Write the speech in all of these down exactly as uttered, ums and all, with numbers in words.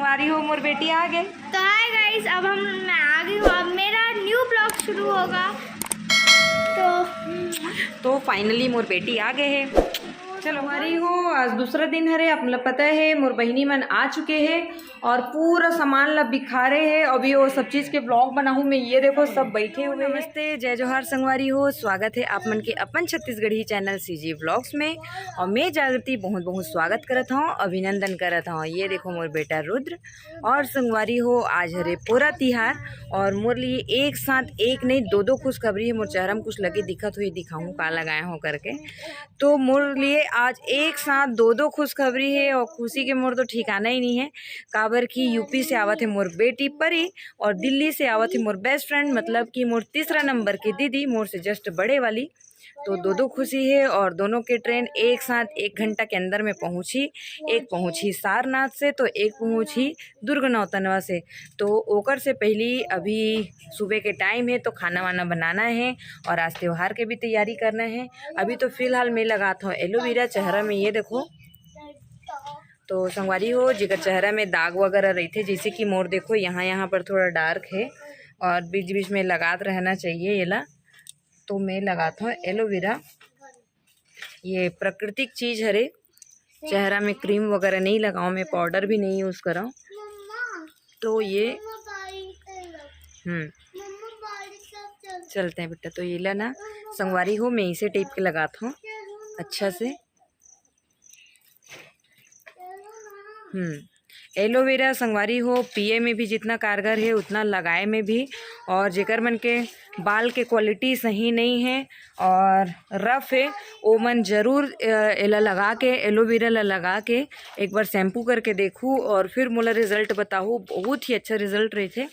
आ रही हो, मोर बेटी आ गए। तो हाय गाइस, अब हम, मैं आ गई हूँ। अब मेरा न्यू ब्लॉग शुरू होगा। तो तो फाइनली मोर बेटी आ गए है। चलो, हमारी हो आज दूसरा दिन हरे। आप मतलब पता है, मोर बहिनी मन आ चुके हैं और पूरा सामान ला बिखारे है। अभी वो सब चीज के ब्लॉग बनाहूँ मैं। ये देखो, सब बैठे हुए हैं। नमस्ते, जय जोहार संगवारी हो, स्वागत है आप मन के अपन छत्तीसगढ़ी चैनल सीजी ब्लॉग्स में। और मैं जागृति बहुत बहुत स्वागत करत हूँ, अभिनंदन करत हूँ। ये देखो मोर बेटा रुद्र। और संगवारी हो, आज हरे पोरा तिहार और मोर लिए एक साथ एक नहीं, दो दो खुशखबरी है। मोर चेहरा में कुछ लगे दिखत हुई, दिखाऊँ का लगाए हो करके। तो मोर लिए आज एक साथ दो दो खुशखबरी है और खुशी के मोर तो ठिकाना ही नहीं है। काबर कि यूपी से आवत है मोर बेटी परी और दिल्ली से आवत है मोर बेस्ट फ्रेंड, मतलब कि मोर तीसरा नंबर की दीदी, मोर से जस्ट बड़े वाली। तो दो दो खुशी है और दोनों के ट्रेन एक साथ एक घंटा के अंदर में पहुँची। एक पहुँची सारनाथ से तो एक पहुँची दुर्ग नौतनवा से। तो ओकर से पहली अभी सुबह के टाइम है, तो खाना वाना बनाना है और आज त्यौहार के भी तैयारी करना है। अभी तो फिलहाल मैं लगात हूँ एलोवेरा चेहरा में। ये देखो, तो संगवारी हो, जेकर चेहरा में दाग वगैरह रहते, जैसे कि मोर देखो, यहाँ यहाँ पर थोड़ा डार्क है और बीच बीच में लगात रहना चाहिए येला। तो मैं लगात हूँ एलोवेरा, ये प्राकृतिक चीज हरे। चेहरा में क्रीम वगैरह नहीं लगाऊँ मैं, पाउडर भी नहीं यूज कराऊँ। तो ये हम्म चलते हैं बेटा। तो ये ला ना संगवारी हो, मैं इसे टेप के लगात हूँ अच्छा से। हम्म एलोवेरा संगवारी हो, पिए में भी जितना कारगर है उतना लगाए में भी। और जेकर मन के बाल के क्वालिटी सही नहीं है और रफ है, ओ मन जरूर अ, एला लगा के, एलोवेरा ला लगा के एक बार शैम्पू करके देखू और फिर मोला रिजल्ट बताहू। बहुत ही अच्छा रिजल्ट रहथे।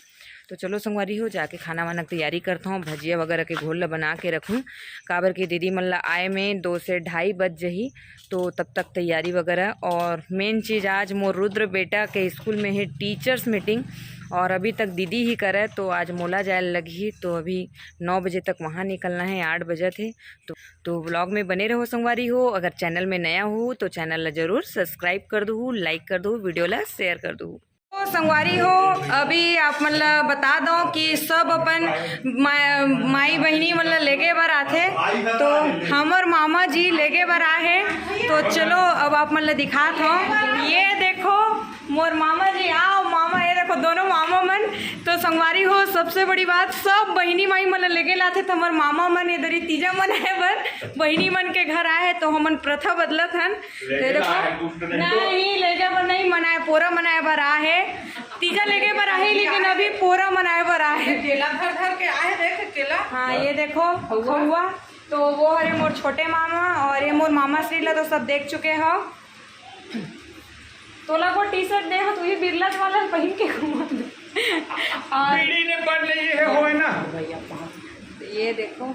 तो चलो संगवारी हो, जाके खाना वाना के तैयारी करता हूँ, भजिया वगैरह के घोल ला बना के रखूँ, काबर कि दीदी मन ला आए में दो से ढाई बज जही। तो तब तक तैयारी वगैरह। और मेन चीज़, आज मोर रुद्र बेटा के स्कूल में है टीचर्स मीटिंग और अभी तक दीदी ही करे, तो आज मोला जाए लगही। तो अभी नौ बजे तक वहाँ निकलना है, आठ बजे थे। तो तो ब्लॉग में बने रहो संगवारी हो। अगर चैनल में नया हो तो चैनल ला जरूर सब्सक्राइब कर दू, लाइक कर दू, वीडियो ला शेयर कर दू। तो संगवारी हो, अभी आप मन ला बता दो कि सब अपन माय- माई बहिनी मन ला लेगे बर आथे, तो हमर मामा जी लेगे बर आहे। तो चलो, अब आप मन ला दिखात हो, ये देखो मोर मामा जी। आओ मामा, ये देखो दोनों मामा मन। तो संगवारी हो, सबसे बड़ी बात, सब बहिनी माई मन ला लेगे लाथे, तो हमर मामा मन इधर ही तीजा मनाए बर बहिनी मन के घर आहे, तो हमन प्रथा बदलत हन। ये देखो, नहीं, लेगे बर नहीं मनाए, पोरा मनाए बर आहे। तीजा लेगे बर आहे, लेकिन अभी पोरा मनाए बर आहे। केला धर धर के आहे, देख केला। हाँ, ये देखो, खौआ। तो वो हरे मोर छोटे मामा और ये मोर मामा श्री ला तो सब देख चुके हो। तोला को टी शर्ट दे हो, तू ही बिरला वाला पहन के घूमा। और बीड़ी ने पढ़ ली है, होए ना। ये देखो।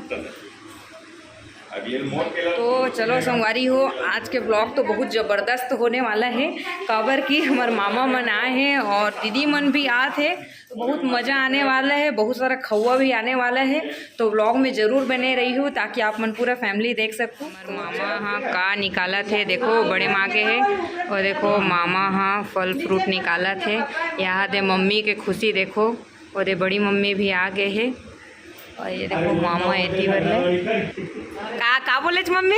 अब ये मोर के तो चलो संगवारी हो, आज के ब्लॉग तो बहुत ज़बरदस्त होने वाला है, काबर कि हमर मामा मन आए हैं और दीदी मन भी आत है, तो बहुत मज़ा आने वाला है, बहुत सारा खौआ भी आने वाला है। तो ब्लॉग में जरूर बने रही हो, ताकि आप मन पूरा फैमिली देख सको। हमर मामा हाँ का निकालत है, देखो बड़े माँ के है, और देखो मामा हाँ फल फ्रूट निकालत है। यहाँ दे मम्मी के खुशी देखो, और ये बड़ी मम्मी भी आ गए है। और ये देखो मामा एती बर ले। का का बोले छ मम्मी?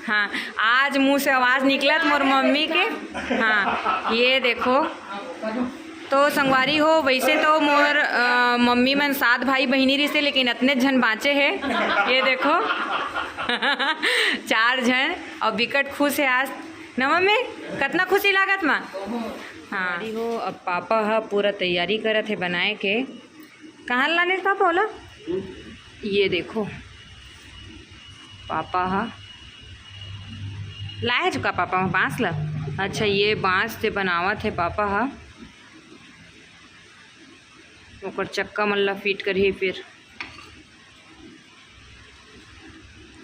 हाँ, आज मुंह से आवाज निकलत मोर मम्मी के। हाँ, ये देखो। तो संगवारी हो, वैसे तो मोर अ, मम्मी मन सात भाई बहिनी रिसे, लेकिन अतने झन बाँचे हे। ये देखो। चार झन। और बिकट खुश है आज ना मम्मी? कतना खुशी लागत माँ। हाँ। संगवारी हो, अब पापा ह पूरा तैयारी करत हे बनाए के। कहाँ लाने पापा ओला? ये देखो, पापा ह लाए चुका पापा ह बांस ला। अच्छा, ये बांस से बनावत हे पापा ह, ओकर चक्का मन ला फिट करही। फिर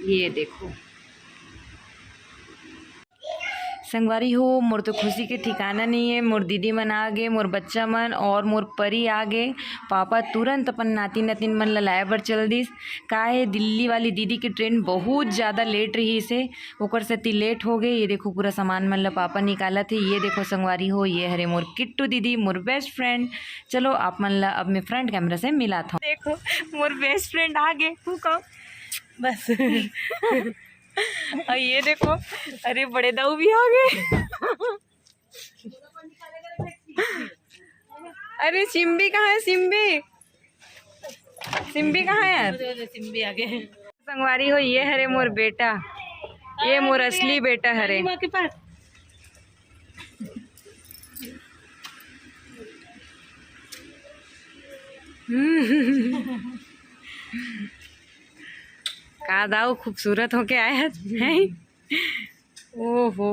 ये देखो, संगवारी हो, मोर तो खुशी के ठिकाना नहीं है। मोर दीदी मन आ गे, मोर बच्चा मन और मोर परी आ गे। पापा तुरंत अपन नाती नतिन मन ला लाए बर चल दिस। का है, दिल्ली वाली दीदी के ट्रेन बहुत ज़्यादा लेट रहिस हे, ओकर सेती लेट हो गे। ये देखो, पूरा सामान मन ला पापा निकालत हे। ये देखो संगवारी हो, ये हरे मोर किट्टू दीदी, मोर बेस्ट फ्रेंड। चलो, आप मन ला अब मैं फ्रंट कैमरा से मिलात हूँ। देखो, मोर बेस्ट फ्रेंड आ गे। तू कहो बस। और ये देखो, अरे बड़े दाऊ भी आ गए। अरे सिम्बी कहाँ है, सिम्बी? सिम्बी कहाँ है यार? सिम्बी आ गए। संगवारी हो, ये हरे मोर बेटा, ये मोर असली बेटा हरे। माँ के पास। हम्म। का दाऊ खूबसूरत होके आया है। ओहो,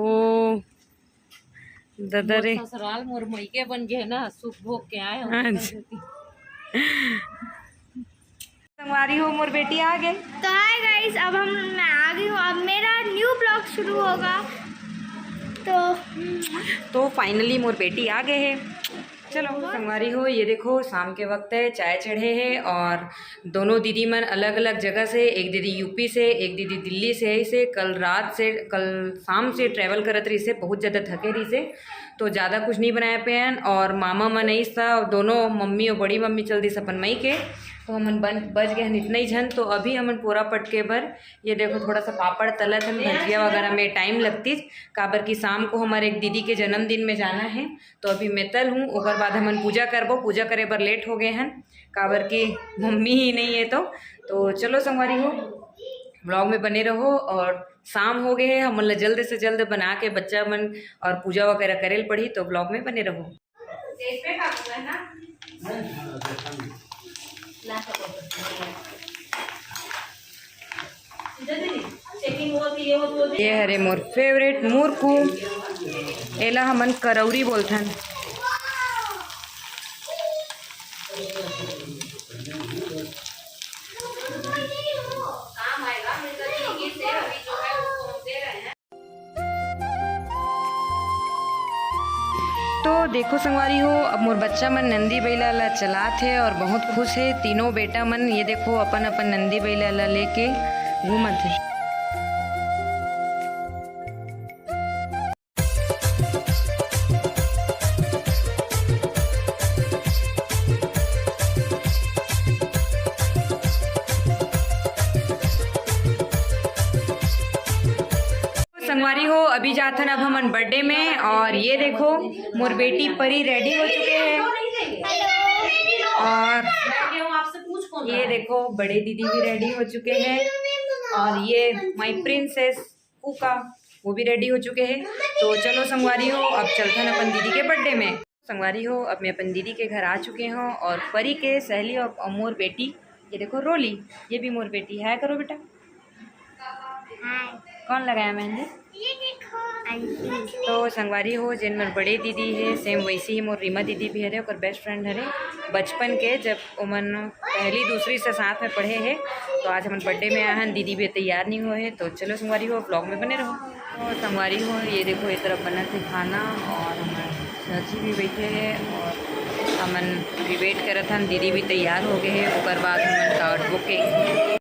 ददा रे। ससुराल मोर मइके बन गए ना, सुख भोग के आए हो। हाँ जी। संगवारी हो, मोर बेटी आ गए। तो हाय गाइस, अब हम, मैं आ गई हूँ। अब मेरा न्यू ब्लॉग शुरू होगा। तो तो फाइनली मोर बेटी आ गए है। चलो संगवारी हो, ये देखो शाम के वक्त है, चाय चढ़े है और दोनों दीदी मन अलग-अलग जगह से, एक दीदी यूपी से, एक दीदी दिल्ली से, ऐसे कल रात से, कल शाम से ट्रैवल करत रहिसे, बहुत ज़्यादा थके रहिसे, तो ज़्यादा कुछ नहीं बनाए पेन। और मामा मन आइस था, दोनों मम्मी और बड़ी मम्मी चल दिस अपन मई के, तो हमन बन, बच गए हन इतना ही झन। तो अभी हमन पूरा पटके बर, ये देखो थोड़ा सा पापड़ तलत हन, भजिया वगैरह में टाइम लगतीस, काबर कि शाम को हमारे एक दीदी के जन्मदिन में जाना है, तो अभी मैं तल हूँ, ओकर बाद हमन पूजा करबो। पूजा करे बर लेट हो गए हन, काबर कि मम्मी ही नहीं है तो। तो चलो संगवारी हो, ब्लॉग में बने रहो। और शाम हो गए है, हमन ला जल्द से जल्द बना के बच्चा मन और पूजा वगैरह करे ल पड़ी, तो ब्लॉग में बने रहो। ये हरे मोर फेवरेट मुरकू, एला हमन करौरी बोलथन। तो देखो संगवारी हो, अब मोर बच्चा मन नंदी बइला ला चलात हे और बहुत खुश हे तीनों बेटा मन। ये देखो अपन अपन नंदी बइला ला लेके घूमत हे। संगवारी हो, अभी जाथन अब हमन बर्थडे में। और ये देखो मोर बेटी परी रेडी हो चुके हैं। और ये देखो बड़े दीदी भी रेडी हो चुके हैं। और ये माय प्रिंसेस पूका, वो भी रेडी हो चुके हैं। तो चलो संगवारी हो, अब चलथन अपन दीदी के बर्थडे में। संगवारी हो, अब मैं अपन दीदी के घर आ चुके हूँ और परी के सहेली और मोर बेटी, ये देखो रोली, ये भी मोर बेटी है। करो बेटा। हाय। कौन लगाया मेहंदी? ये देखो। आंटी। तो संगवारी हो, जेन मोर बड़े दीदी है, सेम वैसी ही मोर रीमा दीदी भी हरे, ओकर बेस्ट फ्रेंड हरे बचपन के, जब ओमन पहली दूसरी से साथ में पढ़े है। तो आज हमन बर्थडे में आए हैं, दीदी भी तैयार नहीं हुए है। तो चलो संगवारी हो, ब्लॉग में बने रहो। तो संगवारी हो, ये देखो, ये तरफ बनत है खाना और हमर सर जी भी बैठे हैं और हमन भी वेट करत हन। दीदी भी तैयार हो गए हैं, ओकर बाद हमन काटबो केक।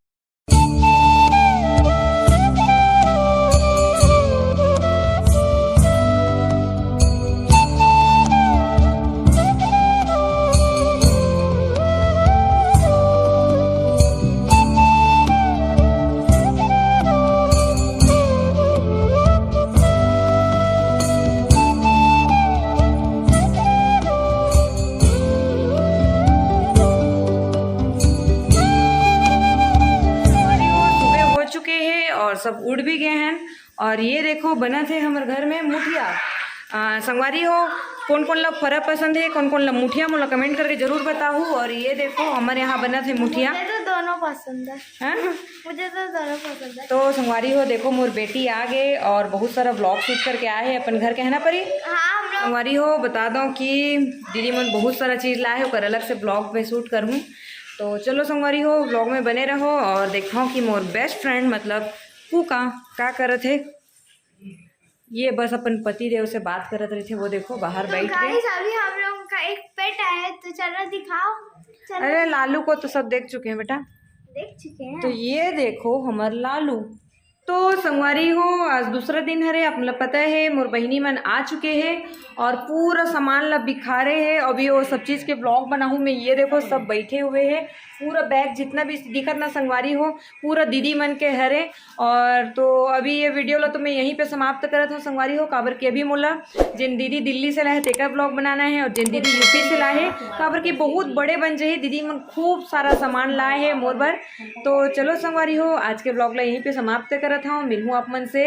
सुबह हो चुके हैं और सब उठ भी गए हैं। और ये देखो, बनत हे हमर घर में मुठिया। आ, संगवारी हो, कौन कौन ला फरा पसंद है, कौन कौन ला मुठिया, मोला कमेंट करके जरूर बताहू। और ये देखो, हमर यहाँ बनत हे मुठिया। मुझे तो दोनों पसंद है। हाँ? मुझे तो दोनों पसंद है। तो संगवारी हो, देखो, मोर बेटी आ गए और बहुत सारा ब्लॉग शूट करके आए हैं अपन घर के, है ना परी? हाँ, हम लोग संगवारी हो, बता दो कि दीदी मन बहुत सारा चीज लाए हैं, ओकर अलग से ब्लॉग में शूट करूँ। तो चलो संगवारी हो, ब्लॉग में बने रहो और देखो कि मोर बेस्ट फ्रेंड मतलब पूका का करत है। ये बस अपन पति देव से बात करत रहिथे, वो देखो बाहर तो बैठ के। गाइस, अभी हम लोग का एक पेट आया है, तो चलो दिखाओ। चलो। अरे, लालू को तो सब देख चुके हैं बेटा। देख चुके हैं। तो ये देखो हमर लालू। तो संगवारी हो, आज दूसरा दिन हरे, आप लोग पता है मोर बहिनी मन आ चुके हैं और पूरा सामान ला बिखारे हैं। अभी वो सब चीज़ के ब्लॉग बनाहूँ मैं। ये देखो सब बैठे हुए हैं, पूरा बैग जितना भी दिखत ना संगवारी हो, पूरा दीदी मन के हरे। और तो अभी ये वीडियो ला तो मैं यहीं पे समाप्त करत हूँ संगवारी हो, काबर कि अभी मोला जेन दीदी दिल्ली से लाए तेकर ब्लॉग बनाना है और जेन दीदी यूपी से लाए है, काबर कि बहुत बड़े बन जाही। दीदी मन खूब सारा सामान लाए है मोर बर। तो चलो संगवारी हो, आज के ब्लॉग ला यहीं पे समाप्त करत हूँ। मिलहूँ आप मन से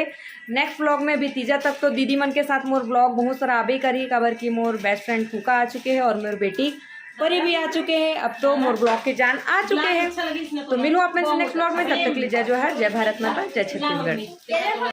नेक्स्ट ब्लॉग में। अभी तीजा तक तो दीदी मन के साथ मोर ब्लॉग बहुत सारा आबे करही, काबर कि मोर बेस्ट फ्रेंड फूका आ चुके हैं और मोर बेटी परी भी आ चुके हैं। अब तो मोर ब्लॉग के जान आ चुके हैं। तो मिलहूँ आप मन से नेक्स्ट ब्लॉग में, तब तक ले जय जोहार, जय भारत माता, जय छत्तीसगढ़।